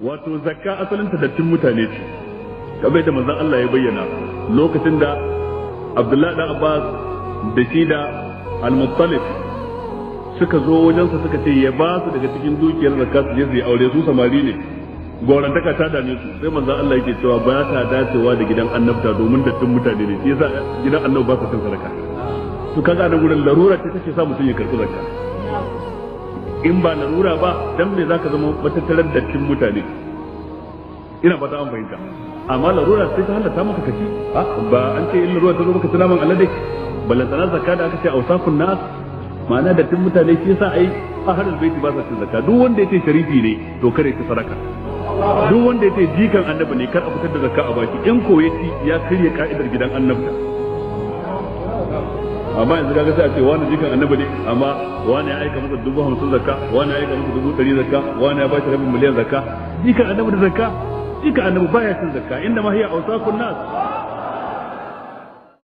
Wato zakka asalin ta dattin mutane ce, kamar yadda manzon Allah ya bayyana lokacin da Abdullahi dan Abbas da shi da Al-Muttalib suka zo wajensa, suka ce ya ba su daga cikin dukiyar zakka su je su yi aure, su samari ne, gorantaka ta dame su. Sai manzon Allah yake cewa ba ta dacewa da gidan annabta domin dattin mutane ne, shi yasa gidan annabi ba su cin sadaka. To kaga nan gurin larura ce take sa mutum ya karɓi zakka. In ba larura ba, dan me zaka zama matattarar dattin mutane? Ina fata an fahimta. Amma larura sai ta halatta maka kaci. Ba an ce in larura ta zo maka tunaman alade, ballantana zakka da aka ce awsakun nas, ma'ana dattin mutane. Shi yasa ai ahlul baiti ba sa cin zakka. Duk wanda yace sharifi ne, to kare ci sadaka. Duk wanda yace jikan annabi ne, kar a fitar da zakka a baki. In ko yaci, ya karya ka'idar gidan annabta. Amma yanzu kaga sai a ce wani jikan annabi ne, amma wani ya aika masa 50,000 zakka, wani ya aika masa 100,000 zakka, wani ya bashi rabin miliyan zakka. Jikan annabi da zakka? Jikan annabi baya cin zakka. Inda ma hiya awsakun nas.